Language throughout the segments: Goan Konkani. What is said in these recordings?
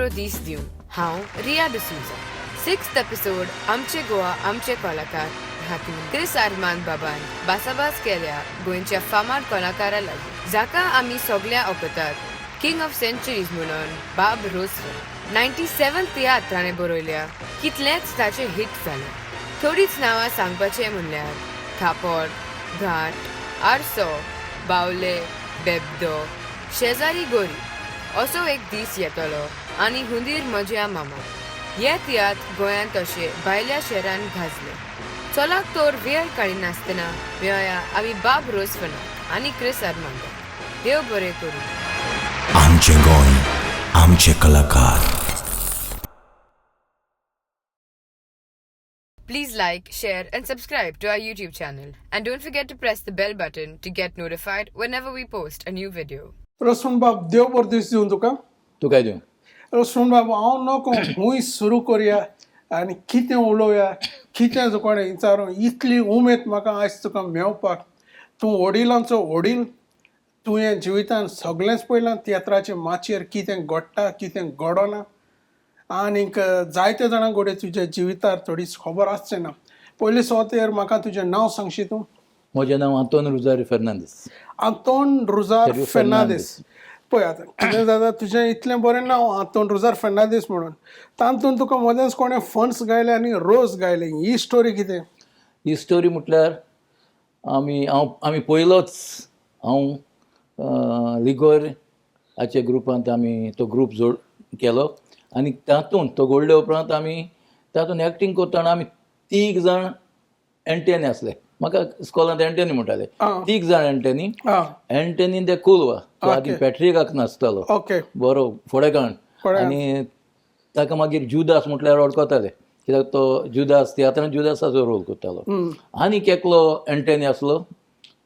बरो दीस दिवं. हांव रिया डिसूजा. सिक्स्थ एपिसोड आमचे गोवा आमचे कलाकार हातूंत क्रिस आर्मांद बाबान भासाभास केल्या गोंयच्या फामाद कलाकारा लागीं, जाका आमी सगळ्या वखतात किंग ऑफ सेंचुरीज म्हणून, बाब रोजफन. 97 तियात्र ताणें बरयल्या. कितलेच ताचे हिट जाले. थोडीच नांवां सांगपाचें म्हणल्यार थापोट, घांट, आरसो, बावले, बेबदो, शेजारी गोरी, असो एक दीस येतलो आनी हुंदीर म्हज्या मामा. हे तियात्र गोंयांत तशें भायल्या शहरान गाजले. चलात तर, वेळ काडिनासतना मेळया आमी बाब रोजफनाक आनी क्रिस आर्मांदाक. देव बरें करूं. आमचें गोंय, आमचे कलाकार. Please like, share, and subscribe to our YouTube channel. And don't forget to press the bell button to get notified whenever we post a new video. रोसण बाब, देव बरो दीस दिवन तुका. तूं काय दिवं. रोसण बाब, हांव नको खूंय सुरू करया आनी कितें उलोवया, कितें कोणें विचारूं. इतली उमेद म्हाका आयज तुका मेवपाक. तूं वडिलांचो वडील. तुवें जिवितान सगळेंच पळयलां, तियात्राचे माचयेर कितें घडटा, कितें घडना. आनीक जायते जाणां घडये तुज्या जिवितार थोडीच खबर आसचें ना. पयले सुवातेर म्हाका तुजें नांव सांगशी तूं? म्हजें नांव आंतोन रुजारी फेर्नांदीस. आंतोन रुजार रुजार फेर्नांदीस. पळय आतां कितें जाता, तुजें इतलें बरें नांव आंतोन रुजार फेर्नांदीस म्हणून, तातूंत तुका मदेंच कोणें फन्स गायलें आनी रोज गायलें. ही स्टोरी कितें? ही स्टोरी म्हटल्यार आमी हांव आमी पयलोच हांव लिगोर हाच्या ग्रुपांत आमी तो ग्रूप जोड केलो आनी तातूंत तो घडले उपरांत आमी तातूंत एक्टींग करतना आमी तीग जाण एंटेनी आसले. म्हाका इस्कॉलांत एंटेनी म्हणटाले. तीग जाण एंटेनी. एंटनी दे कुलवा, तो आदी पॅट्रिकाक नाचतालो. बरो फोडेकाण. फोडेकाण. आनी ताका मागीर जुदास म्हटल्यार वळखताले, कित्याक तो जुदास तियात्रान जुदासाचो रोल करतालो. आनीक एकलो एंटनी आसलो,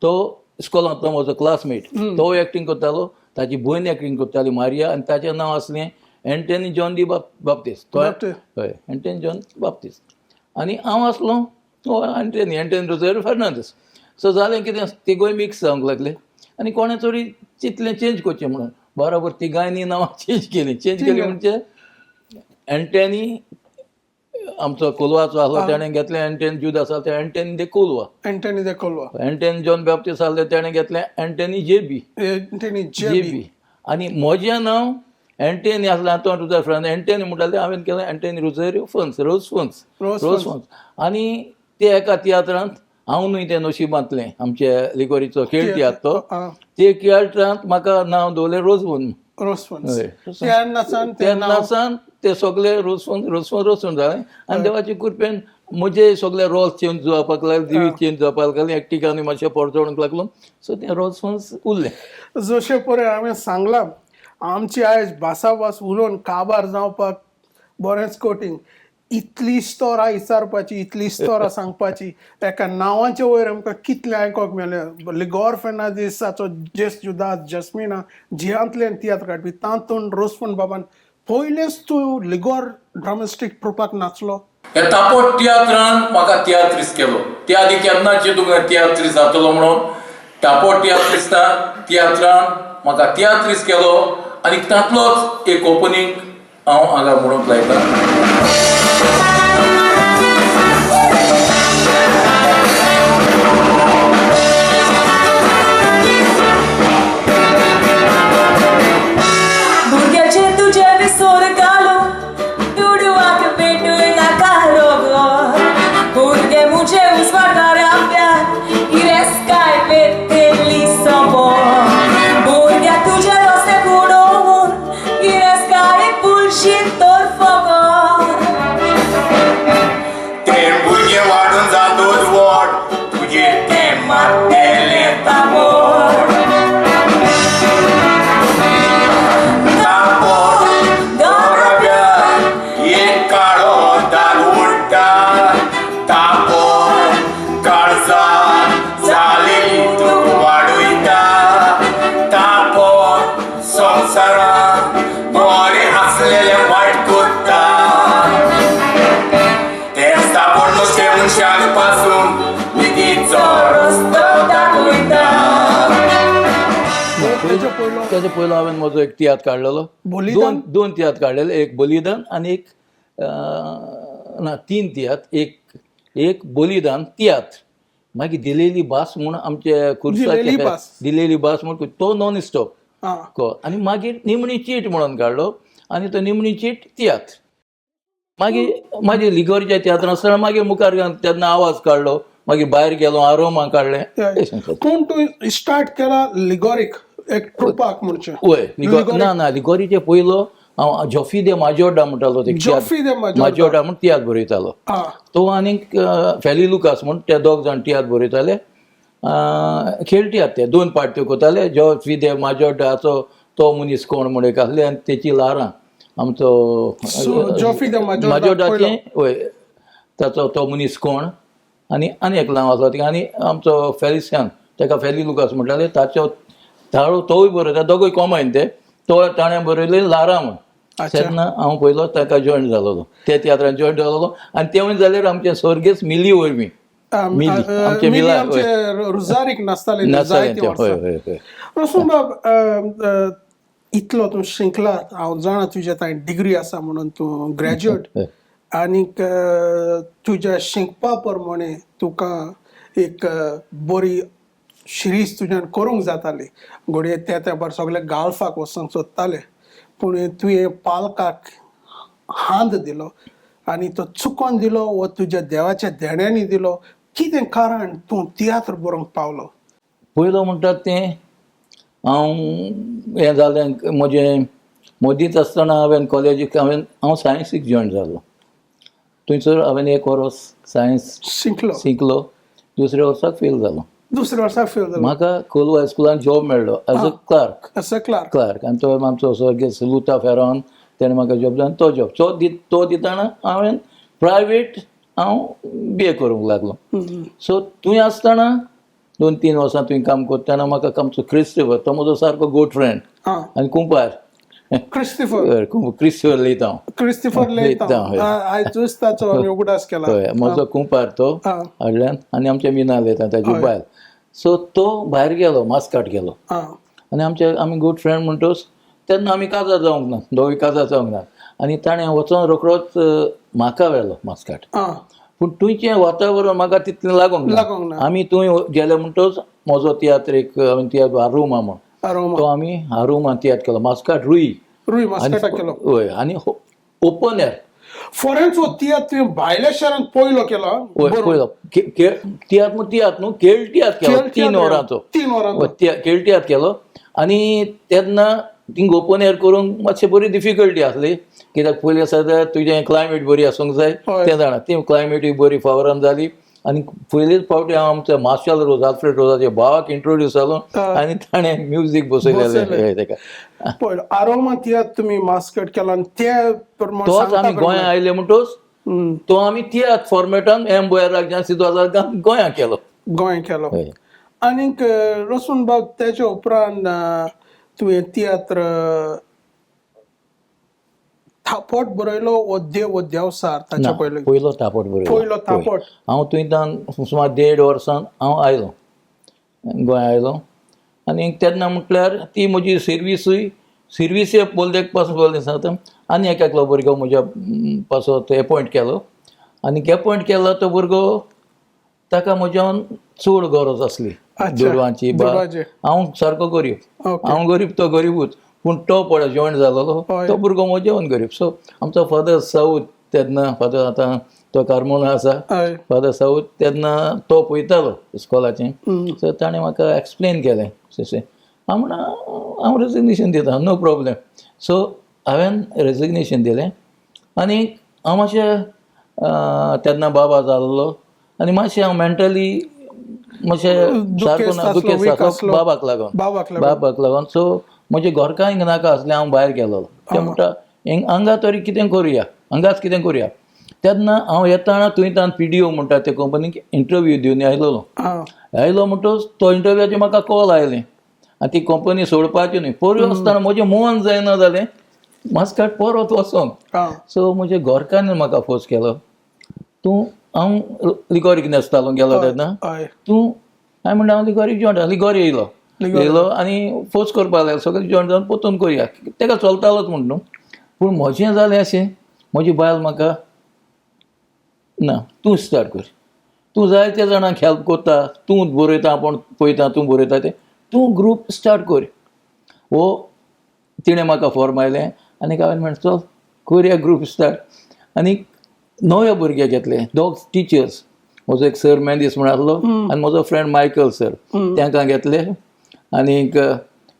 तो इस्कॉलांतलो म्हजो क्लासमेट. तो एक्टींग करतालो. ताची भयण एक्टींग करताली, मारिया, आनी ताचें नांव आसलें एंटनी जॉन दी बाप्तीस तो. बाप्तीस. हय, एंटनी जॉन बाप्तीस. आनी हांव आसलो तो एंटनी, एंटनी रोजाrio फेर्नांदीस. सो जालें कितें, तिगूय मिक्स जावंक लागले आनी कोणें तरी चिंतलें चेंज करचें म्हणून. बरोबर तिगांयनी नांवां चेंज केली. चेंज केली म्हणजे एंटनी आमचो कोलवाचो आसलो, तेणें घेतलें एंटनी जुदास आसलो ते एंटनी दे कोलवा. एंटनी दे कोलवा. एंटनी जॉन बाप्तीस आसले, तेणें घेतलें एंटनी जेबी. एंटनी जेबी. जेबी. आनी म्हजें नांव एंटनी आसलें, आंतोन रुजार फेर्नांदीस. एंटनी म्हणटाले, हांवें केलें एंटनी रोजाrio फन्स, रोज फन्स. रोज. रोज फन्स. आनी ते एका तियात्रांत, हांव न्हय तें नशिबांतलें, आमचे लिगोरीचो खेळ तियात्र तो, ते तियात्रांत म्हाका नांव दवरलें रोजवन. रोज फन्स. हय. तेन्नासान ते नांव तेन्नासान ते सगळे रोजफोन, रोजफोन, रोजफोन जालें. आनी देवाचे कृपेन म्हजे सगळे रोल चेंज जावपाक लागले, जिवीत चेंज जावपाक लागलें, एक्टिंगान मातशें परजळूंक लागलो. सो तें रोजफोन्स उरलें. जशें पळय हांवें सांगलां, आमची आयज भासाभास उलोवन काबार जावपाक बरेंच कठीण. इतली स्तोरां विचारपाची, इतली स्तोरां सांगपाची. एका नांवाचे वयर आमकां कितलें आयकोंक मेळ्ळें. लिगोर फेर्नांदीसाचो जेस जुदास जस्मिना जियांतल्यान तियात्र काडपी, तातूंत रोजफन बाबान पयलेच तूं लिगोर ड्रामेस्टीक ट्रुपाक नाचलो. ह्या तापोट तियात्रान म्हाका तियात्रीस केलो. त्या आदी केन्ना चिंतूंक ना तियात्रीस जातलो म्हणून. तापोट तियात्रिस्ता तियात्रान म्हाका तियात्रीस केलो आनी तातलोच एक ओपनींग हांव हांगा म्हणूंक लायतां. भुरग्याचे तुजे विसोर घालू, दुडवाक पेटूय नाका रोगो. भुरगे मुझे उस्वाडार आपल्या गिरेस्काय पेटली सोंपो. भुरग्या तुजे रस्ते कुडोवन गिरेस्काय पुलशी तर फोगो. ताचे पयलो हांवें म्हजो एक तियात्र काडलेलो. बलिदान? दोन तियात्र काडलेले, एक बलिदान आनी एक ना, तीन तियात्र. एक एक बलिदान तियात्र, मागीर दिलेली भास म्हूण आमचे दिलेली कुर्साचे भास. दिलेली भास म्हूण तो नॉन स्टॉप. आं. आनी मागीर निमणी चीट म्हणून काडलो आनी तो निमणी चीट तियात्र. मागीर मागीर लिगोरच्या तियात्रां आसतना मागीर मुखार तेन्ना आवाज काडलो, मागीर भायर गेलो, आरोमा काडलें. पूण तूं स्टार्ट केला लिगोरीक एक ट्रुपाक म्हणचें. वय, ना ना, लिगोरीचे पयलो हांव जॉफी दे माजोर्डा म्हणटालो, ते जॉफी दे माजोर्डा. माजोर्डा म्हूण तियात्र बरयतालो. तो आनीक फेली लुकास म्हूण ते दोग जाण तियात्र बरयताले. खेळ तियात्र ते दोन पार्ट त्यो करताले. जॉफी दे माजोर्डाचो तो मनीस कोण म्हूण एक आसले आनी तेची ल्हारां आमचो जॉफी दे माजोर्डा. माजोर्डाचें, वय, ताचो तो मनीस कोण आनी आनी एक नांव आसा तिका. आनी आमचो फेलिसियान, ताका फेली लुकास म्हणटाले, ताचो ताळो तोवूय बरयता, दोगूय कॉमन ते. तो ताणें बरयले ल्हारां म्हूण. तेन्ना हांव पयलो ताका जॉयन जालोलो, त्या तियात्रान जॉयन जालोलो. आनी तेवूय जाल्यार आमचें स्वर्गेस्त मिली वरवीं, मिली आमचे मिली मिला आमचे रुजारीक नासताले नासतालें जायते तें. वर्सां. हय हय हय. रसूल बाब, इतलो तूं शिकला, हांव जाणा तुज्या थंय डिग्री आसा म्हणून तूं ग्रॅज्युएट, आनीक तुज्या शिकपा प्रमाणे तुका एक बरी शिरीज तुज्यान करूंक जाताली. घडये त्या तेंपार सगळे गाल्फाक वचूंक सोदताले, पूण तुवें पालकाक हांद दिलो आनी तो चुकोन दिलो वो तुज्या देवाच्या देण्यांनी दिलो, कितें कारण तूं तियात्र बरोवंक पावलो? पयलो म्हणटात तें हांव हें जालें म्हजें मदींच आसतना हांवें कॉलेजीक हांव सायन्सीक जॉयन जालो. थंयसर हांवें एक वर्स सायन्स शिकलो, शिकलो, दुसऱ्या वर्साक फेल जालो. दुसऱ्या वर्साक फेल जालो. म्हाका कोलवा हायस्कुलान जॉब मेळ्ळो as a clerk. As a clerk. Clerk. आनी तो आमचो स्वर्गेस्त लुता फेरॉन, तेणें म्हाका जॉब दिलो आनी तो जॉब तो दितना हांवें प्रायवेट हांव बी ए करूंक लागलो. सो थंय आसतना 2-3 वर्सां थंय काम करतना म्हाका आमचो क्रिस्टोफर, तो म्हजो सारको गुड फ्रेंड आनी कुंपार क्रिस्टिफर, क्रिस्टोफर लेतांव, क्रिस्टिफर लेतांव, आयजूच ताचो आमी उगडास केला. हय, म्हजो कुंपार तो हाडल्यान आनी आमच्या मिना लेतांव ताची बायल. सो तो भायर गेलो, मास्काट गेलो आनी आमचे आमी गुड फ्रेंड म्हणटोच तेन्ना आमी काजार जावंक ना, दोगूय काजार जावंक ना. आनी ताणें वचोन रोखडोच म्हाका व्हेलो मास्काट. पूण थंयचें वातावरण म्हाका तितलें लागूंक ना. आमी थंय गेले म्हणटोच म्हजो तियात्र एक हांवें तियात्र आरोमा म्हूण, तो आमी आरोमा तियात्र केलो. मास्काट रुई, रुई मास्काटाक केलो. हय, आनी ओपन एअर फोरेन्स हो तियात्र तुवें भायल्या शहरांत पयलो केलो. हय, पयलो तियात्र म्हूण तियात्र न्हू, खेळ तियात्र केलो 3 वरांचो, 3 वरांचो खेळ तियात्र केलो. आनी तेन्ना थिंग ओपन एअर करूंक मातशें बरी डिफिकल्टी आसली, कित्याक पयलीं आसा जाल्यार तुजें क्लायमेट बरी आसूंक जाय, तें जाणा ती क्लायमेटूय बरी फावरान जाली. आनी पयलीच फावटी हांव आमच्या मार्शल रोज, आल्फ्रेड रोजाच्या भावाक इंट्रोड्यूस जालो आनी ताणें म्युजीक बसयलेलें ताका. पळय आरोमा तियात्र तुमी मास्कट केला आनी ते तोच आमी गोंया आयले म्हणटोच तो आमी तियात्र फॉर्मेटान एम बोयाराक सिद्वाजा गोंया केलो, गोंय केलो. आनीक रसून बाब, तेच्या उपरांत तुवें तियात्र थापट बरयलो वो देव वो देवसार ताच्या पयलो? पयलो थापट बरयलो, पयलो थापट. हांव थंयच्यान सुमार 1.5 वर्सान हांव आयलो, गोंय आयलो. आनी तेन्ना म्हटल्यार ती म्हजी सिर्वीसूय, सिर्वीसूय बोलदेक पासून बोलदे सांगता. आनी एक एकलो भुरगो म्हज्या पासत एपॉयंट केलो आनी एपॉयंट केलो तो भुरगो, ताका म्हज्यान चड गरज आसली दुडवांची. हांव सारको गरीब, हांव गरीब, तो गरीबूच, पूण तो पळय जॉयन जालोलो तो भुरगो म्हजेवन गरीब. सो आमचो फादर साऊद तेन्ना, फादर आतां तो कार्मोना आसा, फादर साऊद तेन्ना तो पळयतालो इस्कॉलाचें. सो ताणें म्हाका एक्सप्लेन केलें तशें. हांव म्हणा हांव रेजिग्नेशन दिता, नो प्रॉब्लेम. सो हांवें रेजिग्नेशन दिलें आनी हांव मातशें तेन्ना बाबा जाल्लो आनी मातशें हांव मेंटली मातशें सारको ना, दुखेस्त आसलो बाबाक लागून, बाबाक लागून. सो म्हजे घरकांक नाका आसलें, हांव भायर गेलो. ते म्हणटा हांगा तरी कितें करुया, हांगाच कितें करुया. तेन्ना हांव येतना थंयच्यान पी डी ओ म्हणटा ते कंपनीक इंटरव्यू दिवन आयलोलो. आयलो म्हणटोच तो इंटरव्यूचे म्हाका कॉल आयलें आनी ती कंपनी सोडपाची न्हय. पोरवी आसतना म्हजें मन जायना जालें मास्काट परत वचोंक. सो म्हजे घरकान्नीन म्हाका फोर्स केलो, तूं हांव लिगोरीक न्हेसतालो गेलो तेन्ना, तूं हांवें म्हणलें हांव लिगोरीक जॉयन, लिगोरी येयलो. येयलो आनी फोर्स करपाक लागलो सगळें जॉयन जावन पोतून करया, तेका चलतालोच म्हण न्हू. पूण म्हजें जालें अशें, म्हजी बायल म्हाका ना तूं स्टार्ट कर, तूं जायत्या जाणांक हेल्प करता, तूं बरयता, आपूण पळयता, तूं बरयता तें तूं ग्रूप स्टार्ट कर. हो तिणें म्हाका फॉर्मायलें आनी हांवें म्हणलें चल करया ग्रूप स्टार्ट. आनी नवे भुरगे घेतले, दोग टिचर्स, म्हजो एक सर मेंदीस म्हण आसलो आनी म्हजो फ्रेंड मायकल सर, तांकां घेतले. आनीक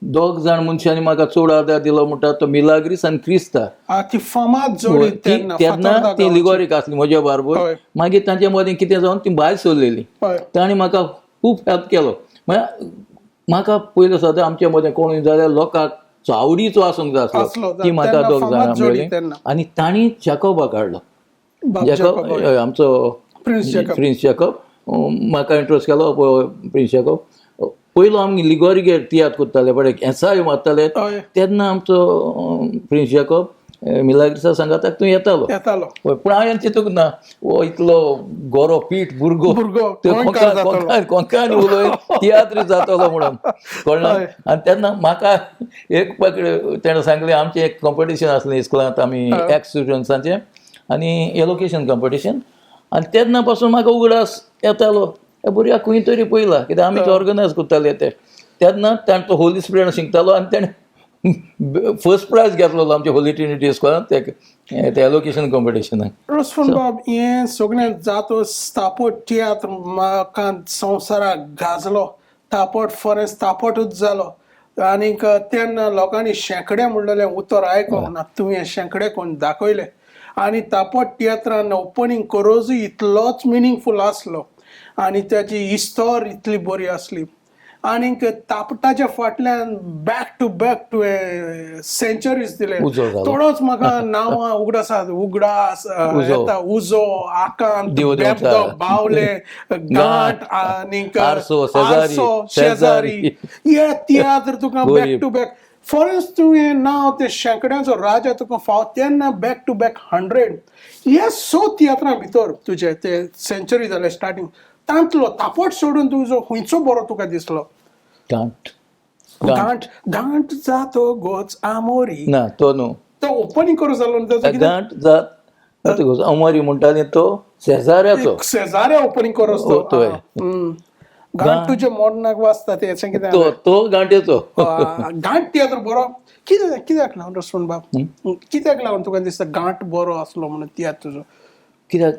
दोग जाण मनशांनी म्हाका चड आदार दिलो म्हणटा तो मिलाग्रीस आनी क्रिस्ता. ती फामाद जोडी तेन्ना ती लिगोरीक आसली म्हज्या बरोबर. मागीर तांचे मदीं कितें जावन ती भायर सरलेली, तांणी म्हाका खूब हेल्प केलो. म्हळ्यार म्हाका पयलो सदां आमच्या मदें कोणूय जाल्यार लोकांक आवडीचो आसूंक जाय आसलो, ती म्हाका दोग जाणां मेळ्ळी. आनी तांणी जॅकोबाक हाडलो, जॅकोब आमचो प्रिन्स जॅकोब म्हाका इंट्रोस केलो. प्रिन्स जॅकोब पयलो आमी लिगोरीगेर तियात्र करताले, पळय एसाय मारताले तेन्ना आमचो प्रिन्स जॅकोब मिलाग्रिसा सांगाताक तूं येतालो. पूण हांवें चिंतूंक ना हो इतलो गोरो पीठ भुरगो कोंकणी उलय तियात्र जातलो म्हणून, कळ्ळें. आनी तेन्ना म्हाका एक पाकडी तेणें सांगलें, आमचें एक कॉम्पिटिशन आसलें इस्कुलांत, आमी एक्स स्टुडंट्सांचें आनी एलोकेशन कॉम्पिटिशन. आनी तेन्ना पासून म्हाका उगडास येतालो ह्या भुरग्याक खंय तरी पयला, कित्याक आमी ते ऑर्गनायज करताले ते. तेन्ना ताणें तो होली स्पिरिट शिकतालो आनी तेणें फर्स्ट प्रायज घेतलो आमच्या होली ट्रिनिटी इस्कॉलांत ते एलोकेशन कॉम्पिटिशनाक. रोसफोन बाब, हें सगळें जातो स्थापट तियात्र म्हाका संवसाराक गाजलो, तापट फॉरेस्ट तापटूच जालो. आनीक तेन्ना लोकांनी शेंकडे म्हणलेलें उतर आयकोंक ना, तुवें शेंकडे कोण दाखयले. आनी तापट तियात्रान ओपनींग करोजूय इतलोच मिनींगफूल आसलो आनी त्याची इस्तोर इतली बरी आसली. आनीक तापटाच्या फाटल्यान बॅक टू बॅक तुवें सेंचुरीज दिले. थोडोच म्हाका नांवां उगडास, उगडास येता, उजो, आकांत, बावले, गांठ, आनीक आरसो, शेजारी, हे तियात्र तुका बॅक टू बॅक. फॉरेस्ट तुवें नांव ते शेंकड्यांचो राजा तुका फाव तेन्ना बॅक टू बॅक 100 हे 100 तियात्रां भितर तुजे ते सेंचुरी जाले स्टार्टींग, तांतलो तापट सोडून तुजो खंयचो बरो तुका दिसलो? गांठ. गांठ गांठ जातो गोच आमोरी ना तो न्हू, तो ओपनींग करूं जालो ताचो. गांठ जात अमोरी म्हणटाले तो शेजाऱ्याचो, शेजाऱ्या ओपनींग करूं तो. गांठ तुज्या मोडणाक वाचता ते अशें कितें तो गांठेचो गांठ तियात्र बरो कित्याक कित्याक लागून रसवण बाब, कित्याक लागून तुका दिसता गांठ बरो आसलो म्हणून तियात्र तुजो? कित्याक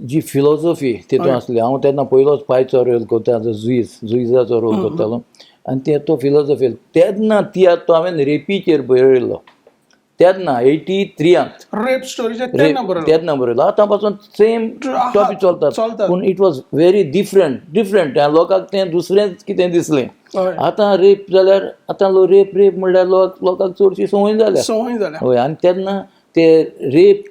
जी फिलॉसॉफी तितून आसली. हांव तेन्ना पयलोच पायचो रोल करता, जुईजाचो रोल करतालो आनी ते तो फिलॉसॉफी तेन्ना तियात्र तो हांवें रेपीचेर बरयल्लो तेन्ना 83 रेप स्टोरीचेर तेन्ना बरयलो. आतां पासून सेम टॉपीक चलतात, पूण it was very different different. लोकांक तें दुसरेंच कितें दिसलें. आतां रेप जाल्यार आतां लोक रेप रेप म्हणल्यार लोकांक चडशी संवय जाल्या. हय. आनी तेन्ना ते रेप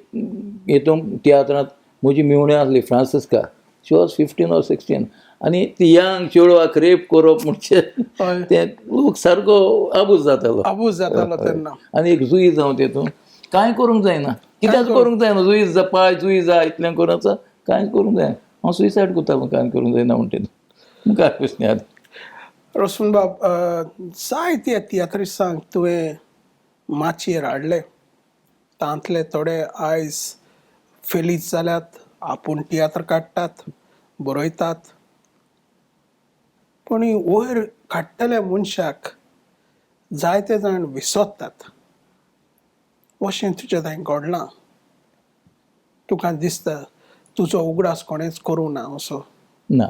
हितून तियात्रांत म्हजी मेवणी आसली फ्रांसिस्का, she was 15 or 16 आनी ती यंग चेडवाक रेप करप म्हणजे तें लोक सारको आबूज जातालो, आबूज जातालो तेन्ना. आनी एक जुईज जावं तितून कांय करूंक जायना, कित्याक करूंक जायना, जुईज जा पाय जुईज जा इतलें करून कांय करूंक जायना. हांव सुसायड करतालो, कांय करूंक जायना म्हणटा मुखार प्रस्न. रोशन बाब, जायते तियात्रिस्तांक तुवें माचयेर हाडले, तांतले थोडे आयज फेलीज जाल्यात, आपूण तियात्र काडटात, बरयतात, पूण वयर काडटल्या मनशाक जायते जाण विसरतात. अशें तुजें थंय घडलां, तुका दिसता तुजो उगडास कोणेच करूं ना असो? ना,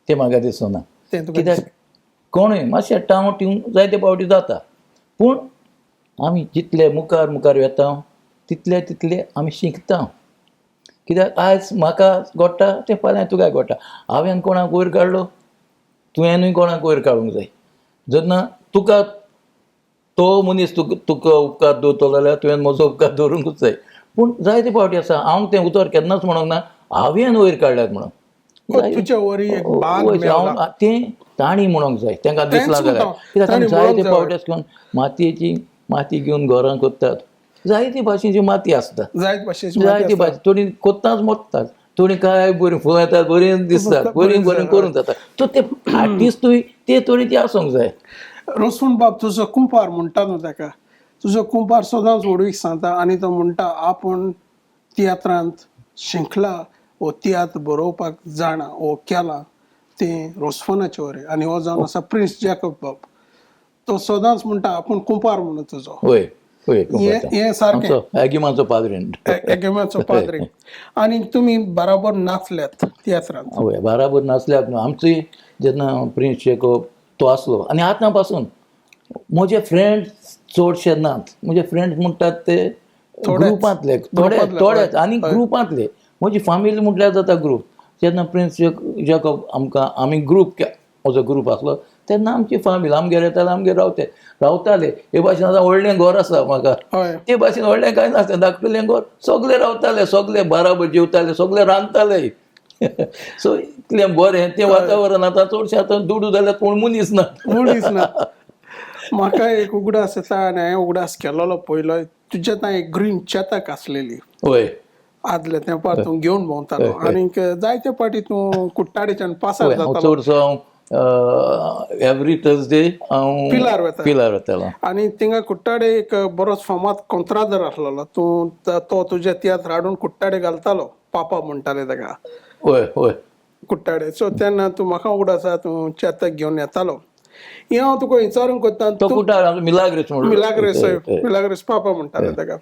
तें म्हाका दिसना. कित्याक कोणूय मातशें टांव टिवूं जायते फावटी जाता, पूण आमी जितले मुखार मुखार वेता तितले तितले आमी शिकता. कित्याक आयज म्हाका घडटा तें फाल्यां तुका घडटा. हांवें कोणाक वयर काडलो, तुवेंनूय कोणाक वयर काडूंक जाय. जेन्ना तुका तो मनीस तुका उपकार दवरतलो जाल्यार तुवें म्हजो उपकार दवरूंकूच जाय. पूण जायते फावटी आसा हांव तें उतर केन्नाच म्हणूंक ना हांवें वयर काडल्यात म्हणून. तें तांणी म्हणूंक जाय, तांकां दिसलां जाल्यार. कित्याक आमी जायते फावटी अशें करून मातयेची माती घेवन घरां करतात, जायते भाशेची माती आसता, जायते भाशे थोडी कोत्ताच मोडटात, थोडी काय बरीं फुलां येतात, बरीं दिसतात, बरीं बरीं करूंक जाता. सो ते आर्टिस्टूय ते थोडी ती आसूंक जाय. रोसून बाब तुजो कुंपार म्हणटा न्हू ताका, तुजो कुंपार सदांच व्हडवीक सांगता आनी तो म्हणटा आपूण तियात्रांत शिंकला वो तियात्र बरोवपाक जाणा वो केला तें रोसफोनाचे वरे. आनी हो जावन आसा प्रिन्स जॅकब बाब, तो सदांच म्हणटा आपूण कुंपार म्हणून तुजो. वय वय, हें सारकें. एगिमाचो पाद्रीन, एगिमाचो पाद्री. आनी तुमी बराबर नाचल्यात तियात्रांत. वय, बराबर नाचल्यात न्हू. आमची जेन्ना प्रिन्स जॅकब तो आसलो आनी आतां पासून म्हजे फ्रेंड्स चडशे नात. म्हजे फ्रेंड्स म्हणटात ते ग्रुपांतले थोडे थोडेच आनी ग्रुपांतले. म्हजी फामिली म्हटल्यार जाता ग्रूप. जेन्ना प्रिन्स जॅकब आमकां आमी ग्रूप म्हजो ग्रूप आसलो तेन्ना आमची फामिली आमगेर येताले, आमगेर रावताले. हे भाशेन आतां व्हडलें घर आसा म्हाका, ते भाशेन व्हडलें कांय नासलें, धाकटुलें घर, सगळे रावताले, सगळे बराबर जेवताले, सगळे रांदताले. सो इतलें बरें तें वातावरण. आतां चडशें आतां दुडू जाल्यार कोण मनीस ना, मनीस ना. म्हाका एक उगडास येता आनी हांवें उगडास केलोलो पयलो, तुज्या थंय एक ग्रीन चेतक आसलेली. वय, आदले तेंपार तूं घेवन भोंवतालो आनीक जायते फावटी तूं कुट्टाडेच्यान पासार जातालो. चडसो हांव एवरी थर्सडे हांव पिलार वता, पिलार वतालो. आनी थिंगा कुट्टाडे एक बरोच फामाद कोंत्रादर आसलेलो, तूं तो तुज्या तियात्र हाडून कुट्टाडे घालतालो, पापा म्हणटाले ताका. वय वय, कुट्टाडे. सो तेन्ना तूं म्हाका उगडास आसा तूं चेतक घेवन येतालो. हें हांव तुका विचारूंक कोत्ता, तो कुटार मिलाग्रेस, मिलाग्रेस, मिलाग्रेस पापा म्हणटाले ताका.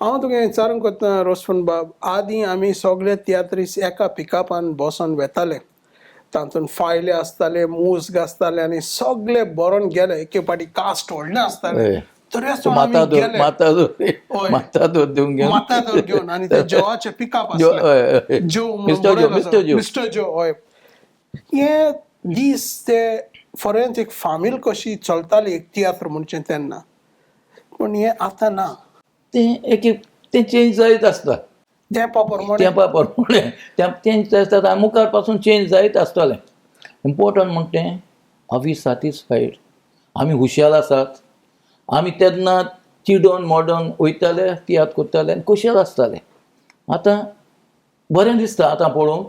हांव तुका विचारूंक कोत्ता रोसफोन बाब, आदीं आमी सगळे तियात्रीस एका पिकअपान बसोन वेताले, तातूंत फायले आसताले, मुज्ग आसताले आनी सगळे बरोवन गेले. एके फावटी कास्ट व्हडलें आसतालें तरी मातादोर घेवन आनी ते जोवाचे पिकअप आसले, जो मिस्टर जो. हय, हे दीस ते फॉरेन एक फामील कशी चलताली एक तियात्र म्हणचें तेन्ना, पूण हें आतां ना. तें एक तें चेंज जायत आसता, तेंपा प्रमाणे, तेंपा प्रमाणे तें चेंज जायत आसता, मुखार पासून चेंज जायत आसतलें. इम्पोर्टंट म्हणटा तें आमी सॅटिस्फायड, आमी हुशार आसात. आमी तेन्ना चिडोन मोडोन वयताले, तियात्र करताले आनी खुशाल आसताले. आतां बरें दिसता आतां पळोवंक,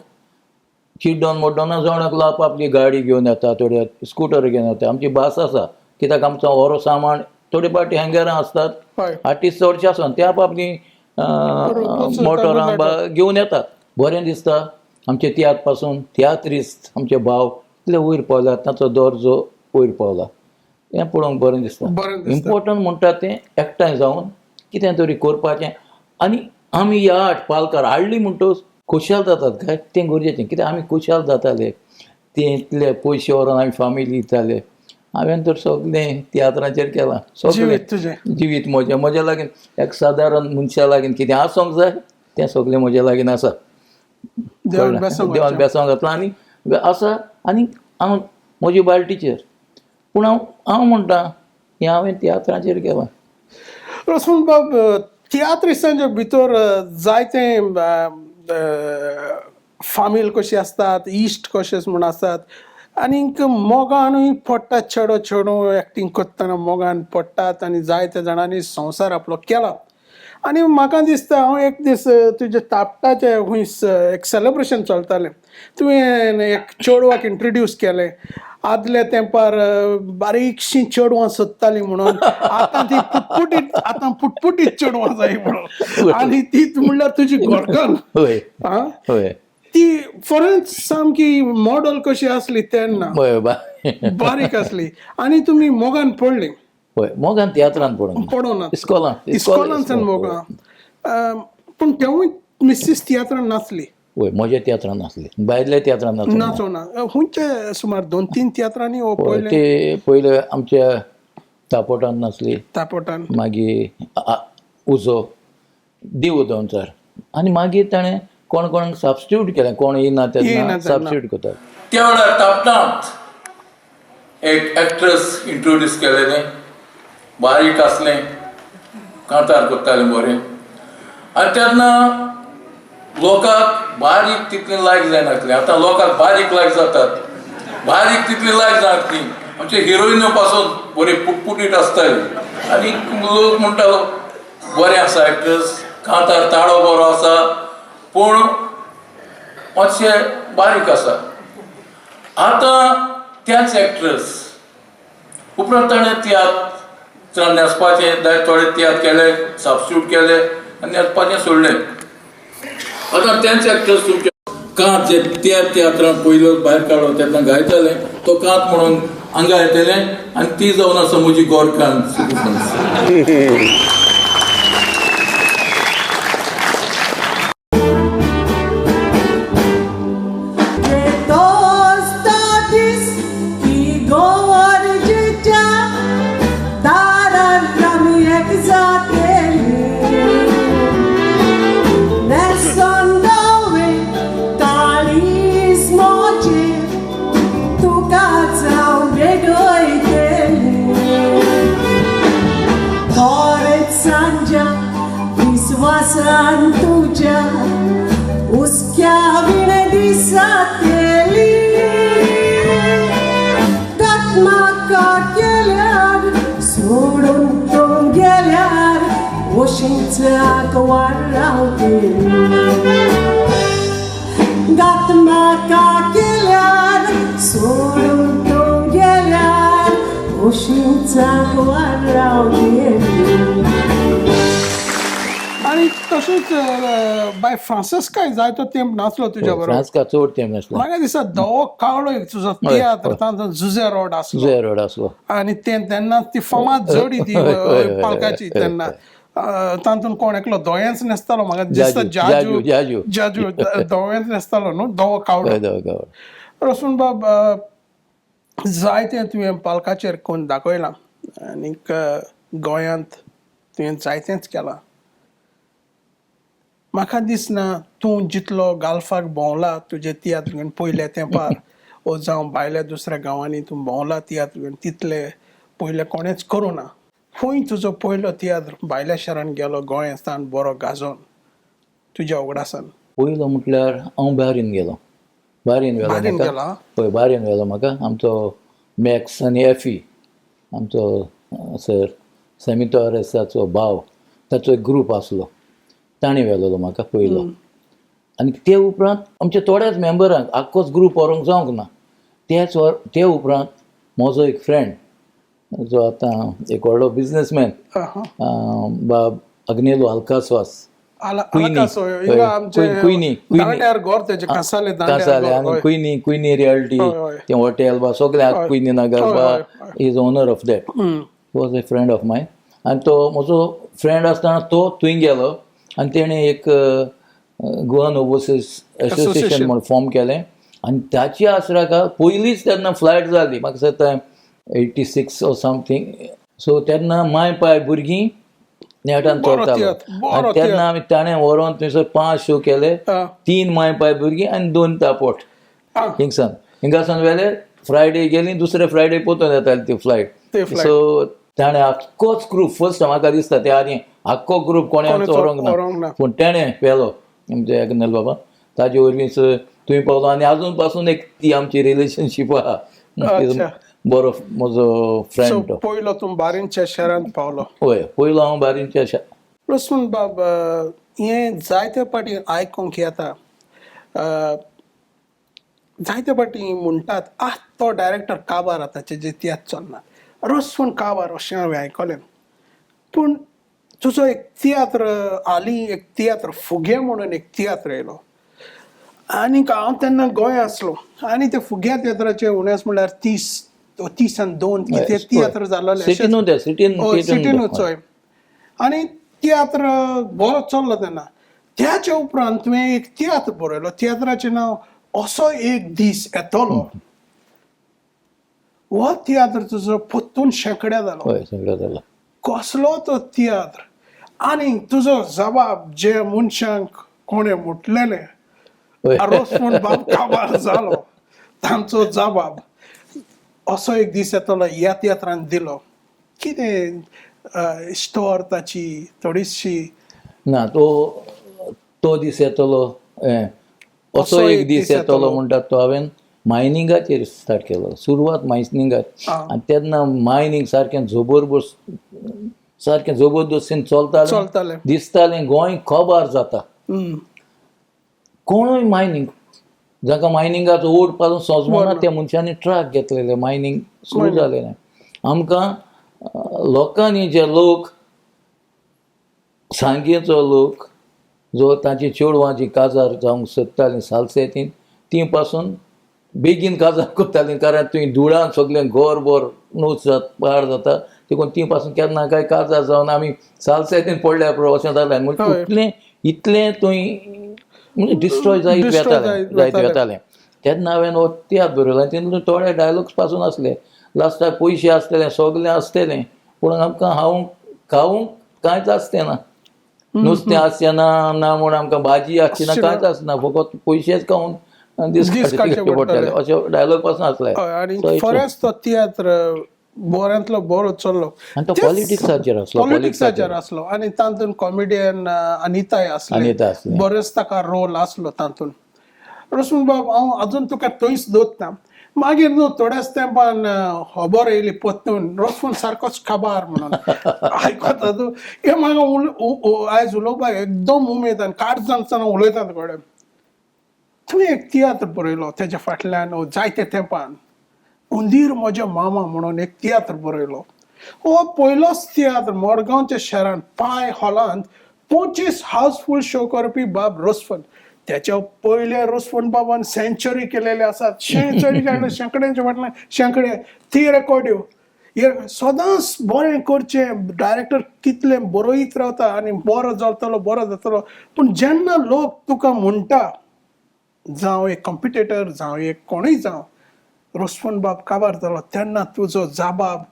चिड्डोन मोड्डोना जाण एकलो आपली गाडी घेवन येता, थोडे स्कुटर घेवन येता. आमची भास आसा कित्याक आमचो होरो सामान थोडे फावटी हँगरां आसतात, आर्टिस्ट चडशे आसना, ते आपली मोटरां घेवन येतात. बरें दिसता आमचे तियात्र पासून तियात्रिस्त आमचे भाव इतले वयर पावल्यात, तांचो दर्जो वयर पावला, हें पळोवंक बरें दिसता. इम्पोर्टंट म्हणटा तें एकठांय जावन कितें तरी करपाचें. आनी आमी ह्या आठ पालकार हाडली म्हणटकच खुशाल जातात काय तें गरजेचें, कित्याक आमी खुशाल जाताले, ते इतले पयशे व्हरोन आमी फामिली दिताले. हांवें तर सगळें तियात्राचेर केलां, सगळें जिवीत म्हजें, म्हज्या लागीं एक सादारण मनशा लागीं कितें आसूंक जाय तें सगळें म्हज्या लागीं आसा. देवान बेसांव घातलां आनी आसा. आनी हांव म्हजी बायल टिचर, पूण हांव हांव म्हणटा हें हांवें तियात्राचेर केलां. रोसून बाब, तियात्रिस्तांच्या भितर जायते फामील कशी आसतात, इश्ट कशेच म्हूण आसतात, आनीक मोगानूय पडटात, चेडो चेडो एक्टींग करतना मोगान पडटात आनी जायते जाणांनी संवसार आपलो केला. आनी म्हाका दिसता हांव एक दीस तुज्या तापटाचें खंय एक सेलेब्रेशन चलतालें, तुवें एक चेडवाक इंट्रोड्यूस केलें. आदल्या तेंपार बारीकशीं चेडवां सोदतालीं म्हणून, आतां ती पुटपुटीत, आतां पुटपुटीत चेडवां जाय म्हणून, आनी ती म्हणल्यार तुजी घरकान्न. आं, ती फॉरेन सामकी मॉडल कशी आसली तेन्ना, बारीक आसली आनी तुमी मोगान पडली. हय, मोगान तियात्रान पडोना, इस्कोलान, इस्कोलांतल्यान मोगान. पूण तेवूय मिसीस तियात्रान नाचली. वय, म्हज्या तियात्रान नाचली, भायल्या तियात्रान नाचोना. खंयचे सुमार 2-3 तियात्रांनी पयले ते पयले आमच्या तापोटान नाचली, तापोटान, मागीर उजो देव दोनचार, आनी मागीर ताणें कोण कोणाक सबस्टिट्यूट केलें, कोण येयना तेन्ना सबस्टिट्यूट करतात. त्या वेळार तापटांत एक एक्ट्रेस इंट्रोड्यूस केलेलें, बारीक आसलें, कांतार करतालें बरें. आनी तेन्ना लोकांक बारीक तितलें लायक जायनासलें, आतां लोकांक बारीक लायक जातात, बारीक तितली लायक जायनासली. आमचे हिरोइनो पासून बरी पुटपुटीत आसताली आनी लोक म्हणटालो बरें आसा एक्ट्रेस, कांतार ताळो बरो आसा, पूण मातशें बारीक आसा. आतां त्याच एक्ट्रेस उपरांत ताणें तियात्र न्हेसपाचें दाय थोडे तियात्र केले, सबस्टिट्यूट केले आनी न्हेसपाचें सोडलें. आतां तेंच एक्टर्स तुमचे कांत जे त्या तियात्रान पयलो भायर काडलो तेन्ना गायताले तो कांत म्हणून हांगा येतले आनी ती जावन आसा म्हजी गोरकान. Tuja uschia vine disateli gatmaka geliar sorun ton geliar oșința coarauti gatmaka geliar sorun ton geliar oșința coarauti. आनी तशेंच बाय फ्रांसिस्काय जायतो तेंप नासलो तुज्या बरोबर. फ्रांसिस्का चड तेंप नासलो. म्हाका दिसता धवो कावळो एक तुजो तियात्र तातूंत जुझे रोड आसलो. जुझे रोड आसलो आनी ते तेन्ना ती फामाद जोडी ती पालकाची तेन्ना तातूंत कोण एकलो दोयेंच न्हेसतालो म्हाका दिसता जाजू जाजू जाजू दोयेंच न्हेसतालो न्हू धवो कावळो. धवो कावळो. रसून बाब जायतें तुवें पालकाचेर कोण दाखयलां आनीक गोंयांत तुवें जायतेंच केलां. म्हाका दिसना तूं जितलो गाल्फाक भोंवला तुजे तियात्र घेवन पयल्या तेंपार ओ जावं भायल्या दुसऱ्या गांवांनी तूं भोंवला तियात्र घेवन तितले पयले कोणेच करूं ना. खंय तुजो पयलो तियात्र भायल्या शारान गेलो गोंयांतल्यान बरो गाजोवन तुज्या उगडासान? पयलो म्हटल्यार हांव बारीन गेलो. बारीन व्हेलो म्हाका. हय बारीन व्हेलो म्हाका आमचो मॅक्स आनी एफी आमचो सर सॅमी टॉरेसाचो भाव ताचो एक ग्रूप आसलो ताणें व्हेलोलो म्हाका पयलो. आनी ते उपरांत आमच्या थोड्याच मेंबरांक आख्खोच ग्रूप व्हरूंक जावंक ना. तेच ते उपरांत म्हजो एक फ्रेंड जो आतां एक व्हडलो बिजनसमॅन बाब अग्नेलो अल्कास्वास कुयनी कासाले आनी कुयनी कुयनी रियल्टी तें हॉटेल बा सगळें कुयनी नगर बा is owner of that was a friend of mine. आनी तो म्हजो फ्रेंड आसतना तो थंय गेलो आनी तेणें एक गोवन ओवरसीज एसोसिएशन म्हूण फॉर्म केलें आनी ताची आसराक पयलींच तेन्ना फ्लायट जाली म्हाका दिसता 86 ऑर समथींग. सो तेन्ना माय पाय भुरगीं नेटान चलतालो आनी तेन्ना आमी ताणें व्हरोन थंयसर 5 शो केले, 3 माय पाय भुरगीं आनी 2 तापोट. हिंगसान हिंगासान वेले फ्रायडे गेली दुसरे फ्रायडे पोतून येताली ती फ्लायट. सो ताणें आख्खोच ग्रूप फर्स्ट म्हाका दिसता त्या आदी आख्खो ग्रूप कोणें व्हरूंक ना पूण तेणें व्हेलो आमचे अग्नेल बाबा ताजे वरवींच थंय पावलो आनी आजून पासून एक ती आमची रिलेशनशीप आहा. बरो म्हजो फ्रेंड. पयलो तूं बारींच्या शहरांत पावलो? हय पयलो हांव बारींच्या शहर. रसून बाब हें जायते फावटी आयकूंक येता जायते फावटी म्हणटात आह तो डायरेक्टर काबार आतां तेजे तियात्र चलना रसून काबार अशें हांवें आयकलें. पूण तुजो एक तियात्र हालीं एक तियात्र फुगे म्हणून एक तियात्र येयलो आनीक हांव तेन्ना गोंया आसलो आनी ते फुग्या तियात्राचे उणेच म्हणल्यार 30 आनी 2 कितें तियात्र जाल्ले सिटीनूच. हय आनी तियात्र बरो चल्लो तेन्ना. त्याच्या उपरांत तुवें एक तियात्र बरयलो तियात्राचें नांव असो एक दीस येतलो. हो तियात्र तुजो परतून शेंकड्या जालो. कसलो तो तियात्र आनी तुजो जबाब जे मनशांक कोणें म्हटलेलें रोसमून बाब काबार जालो तांचो जबाब असो एक दीस येतलो ह्या तियात्रान दिलो. कितें स्टोर ताची थोडीशी ना तो तो दीस येतलो असो एक दीस येतलो म्हणटात तो हांवें मायनिंगाचेर स्टार्ट केलो सुरवात मायनिंगार. आनी तेन्ना मायनींग सारकें जबरदस्त सारकें जबरदस्तीन चलतालें दिसतालें गोंय खबर जाता कोणूय मायनींग जाका मायनिंगाचो ओड पासून सोजमना त्या मनशांनी ट्रक घेतलेले मायनींग सुरू जालेलें. आमकां लोकांनी जे लोक सांगेचो लोक जो तांची चेडवां जी काजार जावंक सोदतालीं सालसेतीन ती पासून बेगीन काजार करतालीं कारण थंय धुळान सगळें घरभर नूच जात पाड जाता देखून ती पासून केन्ना काय काजार जावन आमी सालसेतीन पडल्या पुरो अशें जालें. म्हणजे इतलें इतलें थंय म्हणजे डिस्ट्रॉय जायत वेतालें जायत वेतालें. तेन्ना हांवें हो तियात्र बरयलो आनी तितून थोडे डायलॉग्स पासून आसले. लास्टाक पयशे आसतले सगळें आसतलें पूण आमकां हांव खावंक कांयच आसचें ना, नुस्तें आसचें ना, ना म्हूण आमकां भाजी आसची ना, कांयच आसना, फकत पयशेच खावन दीस काडचे पडटाले अशें डायलॉग पासून आसले. आनी फॉरेस्ट तो तियात्र बऱ्यांतलो बरो चल्लो आनी तो पॉलिटिक्साचेर आसलो, पॉलिटिक्साचेर आसलो आनी तातूंत कॉमेडियन अनिताय आसलें, बरोच ताका रोल आसलो तातूंत. रोशन बाब हांव अजून तुका थंयच दवरता. मागीर न्हू थोड्याच तेंपान खबर येयली परतून रोशन सारकोच काबार म्हणून आयकता तूं. हें म्हाका आयज उलोवपाक एकदम उमेद आनी काळजांतल्यान उलयता तुकडे. तुवें एक तियात्र बरयलो तेज्या फाटल्यान जायते तेंपान उंदीर म्हज्या मामा म्हणून एक तियात्र बरयलो. हो पयलोच तियात्र मडगांवच्या शहरान पांय हॉलांत 25 हाऊसफूल शो करपी बाब रोसफन. त्याच्या पयल्या रोसफन बाबान सेंचुरी केलेले आसात, सेंचुरी काडले शेंकड्यांच्या फाटल्यान शेंकडे ती रेकॉर्ड्यो. हे सदांच बरें करचें, डायरेक्टर कितलें बरयत रावता आनी बरो जातलो बरो जातलो, पूण जेन्ना लोक तुका म्हणटा जावं एक कॉम्पिटेटर जावं एक कोणूय जावं रोसफन बाब काबार जालो तेन्ना तुजो जाबाब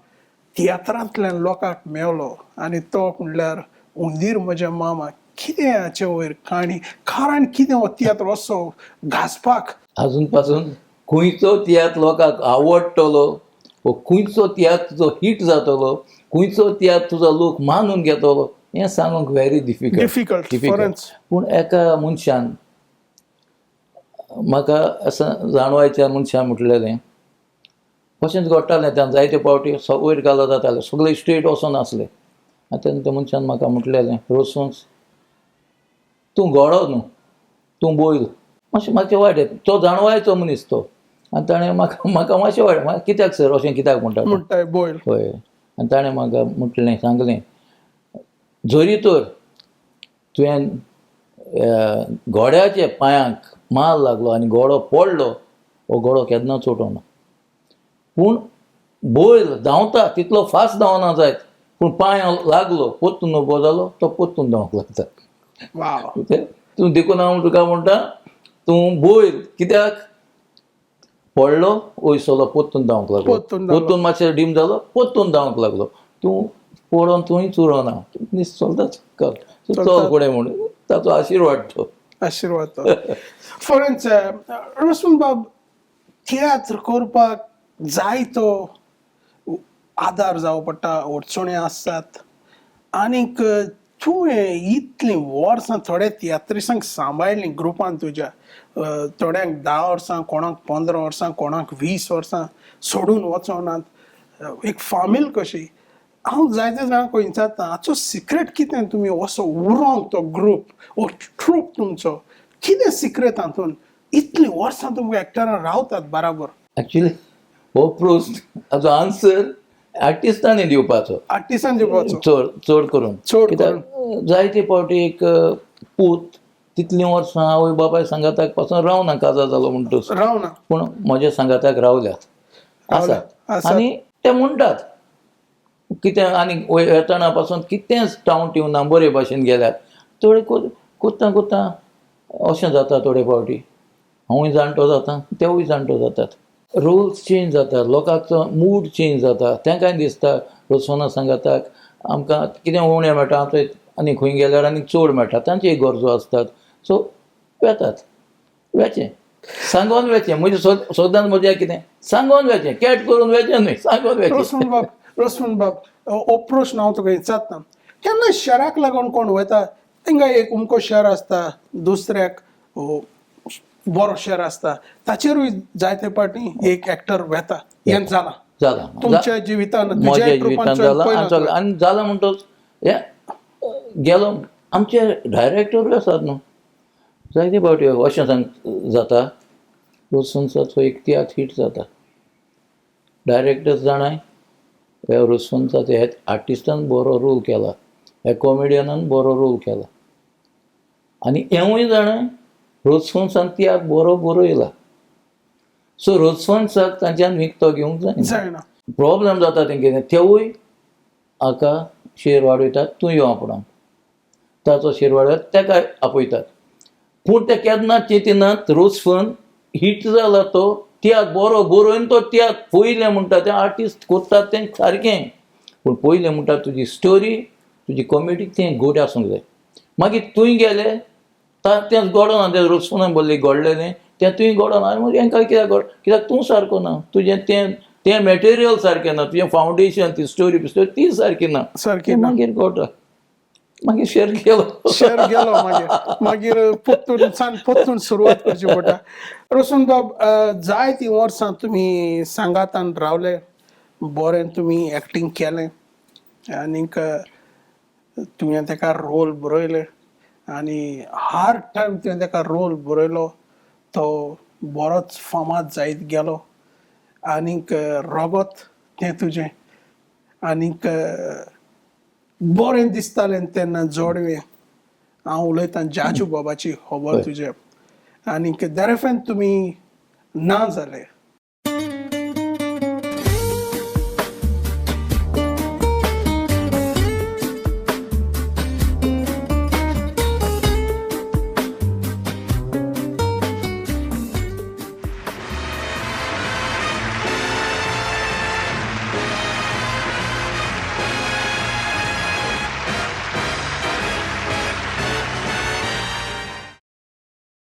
तियात्रांतल्यान लोकांक मेवलो आनी तो म्हणल्यार उंदीर म्हज्या मामा. कितें हाचे वयर काणी, कारण कितें हो तियात्र असो घासपाक? आजून पासून खंयचो तियात्र लोकांक आवडटलो वो खंयचो तियात्र तुजो हीट जातलो, खंयचो तियात्र तुजो लोक मानून घेतलो हें सांगूंक व्हेरी डिफिकल्ट डिफिकल्ट. पूण एका मनशान म्हाका असं जाणवायच्या मनशान म्हटलेलें अशेंच घडटालें तेन्ना जायते फावटी वयर घालो जातालें सगळे स्ट्रेट वचोन आसले. आनी तेन्ना त्या मनशान म्हाका म्हटलेलें रोसूंच तूं घोडो न्हू तूं बैल. मातशें मातशें वायट तो जाणवायचो मनीस तो आनी ताणें म्हाका म्हाका मातशें वायट कित्याक सर अशें कित्याक म्हणटा बैल? हय. आनी ताणें म्हाका म्हटलें सांगलें जरी तर तुवें घोड्याच्या पांयांक माल लागलो आनी घोडो पडलो हो घोडो केन्नाच उठना, पूण बैल धांवता तितलो फास्ट धांवना जायत पूण पांय लागलो परतून उबो जालो तो परतून धांवंक लागता. तूं देखून हांव तुका म्हणटा तूं बैल कित्याक पडलो वयसलो परतून धांवंक लागलो, परतून मातशें डीम जालो परतून धांवंक लागलो, तूं पडोन तूंय उरना चलताच चल फुडें म्हणून ताचो आशिर्वाद तो आशिर्वाद तो. फॉरेन्स रोशन बाब तियात्र करपाक जायतो आदार जावं पडटा, अडचणी आसतात आनीक तुवें इतलीं वर्सां थोड्या तियात्रिसांक सांबाळ्ळीं ग्रुपान तुज्या, थोड्यांक 10 वर्सां, कोणाक 15 वर्सां, कोणाक 20 वर्सां सोडून वचोनात, एक फामील कशी. हांव जायते जाणांक विचारता हाचो सिक्रेट कितें तुमी असो उरोंक तो ग्रूप वो ट्रूप तुमचो कितें सिक्रेट हातून इतलीं वर्सां तुमकां एक्टरां रावतात बराबर? एक्चुली हो प्रस्न हाचो आन्सर आर्टिस्टांनी दिवपाचो, आर्टिस्टान दिवपाचो चड चड करून चड कित्याक जायते फावटी एक पूत तितलीं वर्सां आवय बापाय सांगाताक पासून रावना काजार जालो म्हणटच रावना, पूण म्हज्या सांगाताक रावल्यात आसात आनी ते म्हणटात कितें आनी येतना पासून कितेंच टावंट येवना बरे भाशेन गेल्यात. थोडे कोत्ता कोत्ता अशें जाता थोडे फावटी हांवूय जाणटो जाता तेवूय जाणटो जातात, रोल्स चेंज जातात, लोकांचो मूड चेंज जाता, तेंकांय दिसता रोसोना सांगाताक आमकां कितें उणें मेळटा आमचो आनी खंय गेल्यार आनी चड मेळटा, तांच्यो गरजो आसतात. सो वेतात वेचें सांगोन वेचें म्हजें सदांच म्हजें कितें सांगोन वेचें कॅट करून वेचें न्हय सांगोन वेचें. रोशन बाब, रोशन बाब हो प्रश्न हांव तुका विचारता, केन्ना शहराक लागून कोण वयता तेंका एक उमको शहर आसता दुसऱ्याक बरो शहर आसता ताचेरूय जायते फावटी एक एक्टर वेता, हें जालां जालां तुमच्या जिवितान, म्हज्या जिवितान जालां आनी जालां म्हणटच हें गेलो. आमचे डायरेक्टरूय आसात न्हू जायते फावटी अशें सांग जाता रोसनसाचो एक तियात्र हीट जाता, डायरेक्टर जाणाय ह्या रोजफन्साच्या ह्या आर्टिस्टान बरो रोल केला, ह्या कॉमेडियनान बरो रोल केला आनी हेंवूय जाणा रोजफन्सान तियात्र बरो बरयला. सो रोजफन्साक तांच्यान विकतो घेवंक जायना. जायना. प्रॉब्लेम जाता तेंगे, तेवूय हाका शेर वाडयतात, तूं यो आपणाक ताचो शेर वाडयतात, ताका आपयतात. पूण ते केन्ना चिंतिनात रोजफन हिट जाला तो तियात्र बरो बरोवन तो तियात्र पयलें म्हणटा तें आर्टिस्ट करतात तें सारकें, पूण पयलें म्हणटा तुजी स्टोरी तुजी कॉमेडी तें गोड आसूंक जाय. मागीर तूंय गेले तें गोडना, तें रोजफोनान बोल्लें घडलेलें तें तुवें गोडना. आनी मागीर हेंकां कित्याक गोड, कित्याक तूं सारको ना, तुजें तें तें मटेरियल सारकें ना, तुजें फावंडेशन ती स्टोरी बिस्टोरी ती सारकी ना, सारकी ना. मागीर गोडा मागीर शेर गेलो. शेर गेलो. मागीर मागीर परतून सान परतून सुरवात करची पडटा. रोशन बाब, जायतीं वर्सां तुमी सांगातान रावले, बरें तुमी एक्टींग केलें आनीक तुवें ताका रोल बरयले आनी हार्ड टायम तुवें ताका रोल बरयलो, तो बरोच फामाद जायत गेलो. आनीक रगत तें तुजें आनीक बरें दिसतालें तेन्ना जोडवें. हांव उलयतां जाजू बाबाची खबर तुजें. आनीक देरेफेन तुमी ना जाले.